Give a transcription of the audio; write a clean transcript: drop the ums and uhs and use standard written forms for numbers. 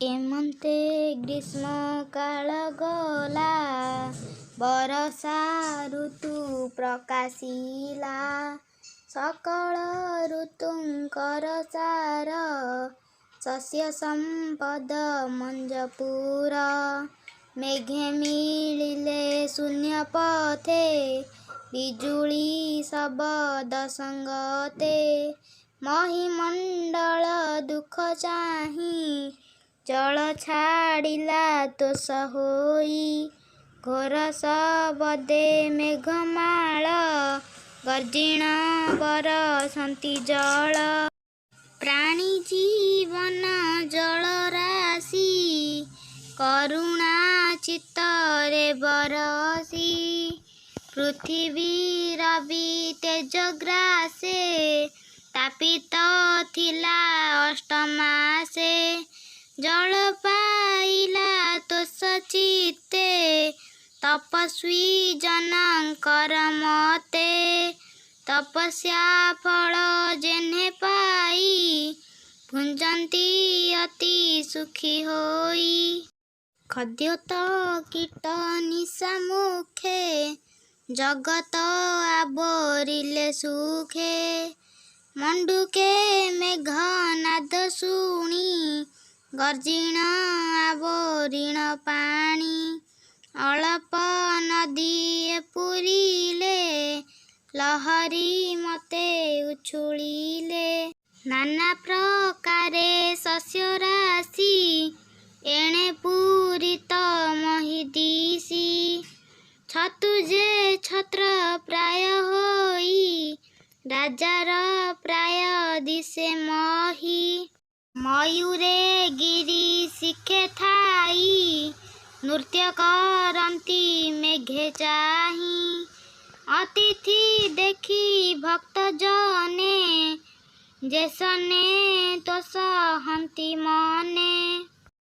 ଏମନ୍ତେ ଗ୍ରୀଷ୍ମକାଳ ଗଲା, ବରଷା ଋତୁ ପ୍ରକାଶିଲା। ସକଳ ଋତୁଙ୍କର ସାର, ଶସ୍ୟ ସମ୍ପଦ ମଞ୍ଜପୁର। ମେଘେ ମିଳିଲେ ଶୂନ୍ୟ ପଥେ, ବିଜୁଳି ଶବଦ ସଙ୍ଗତେ। ମହୀମଣ୍ଡଳ ଦୁଃଖ ଚାହିଁ, ଜଳ ଛାଡ଼ିଲା ତୋଷ ହୋଇ। ଘୋର ଶବଦେ ମେଘମାଳ, ଗର୍ଜିଣ ବରଷନ୍ତି ଜଳ। ପ୍ରାଣୀ ଜୀବନ ଜଳରାଶି, କରୁଣା ଚିତ୍ତରେ ବରଷି। ପୃଥିବୀ ରବି ତେଜ ଗ୍ରାସେ, ତାପିତ ଥିଲା ଅଷ୍ଟମାସେ। ଜଳ ପାଇଲା ତୋଷ ଚିତ୍ତେ, ତପସ୍ୱୀ ଜନଙ୍କର ମତେ। ତପସ୍ୟା ଫଳ ଯେହ୍ନେ ପାଇ, ଭୁଞ୍ଜନ୍ତି ଅତି ସୁଖୀ ହୋଇ। ଖଦ୍ୟୋତ କୀଟ ନିଶା ମୁଖେ, ଜଗତ ଆବରିଲେ ସୁଖେ। ମଣ୍ଡୁକେ ମେଘନାଦ ଶୁଣି, ଗର୍ଜିଣ ଆବରିଣ ପାଣି। ଅଳପ ନଦୀଏ ପୂରିଲେ, ଲହରୀ ମତେ ଉଛୁଳିଲେ। ନାନା ପ୍ରକାରେ ଶସ୍ୟ ରାଶି, ଏଣେ ପୂରିତ ମହୀ ଦିଶି। ଛତୁ ଯେ ଛତ୍ର ପ୍ରାୟ ହୋଇ, ରାଜାର ପ୍ରାୟ ଦିଶେ ମହୀ। ମୟୂରେ ଗିରି ଶିଖେ ଥାଇ, ନୃତ୍ୟ କରନ୍ତି ମେଘେ ଚାହିଁ। ଅତିଥି ଦେଖି ଭକ୍ତ ଜନେ, ଯେସନେ ତୋଷ ହନ୍ତି ମନେ।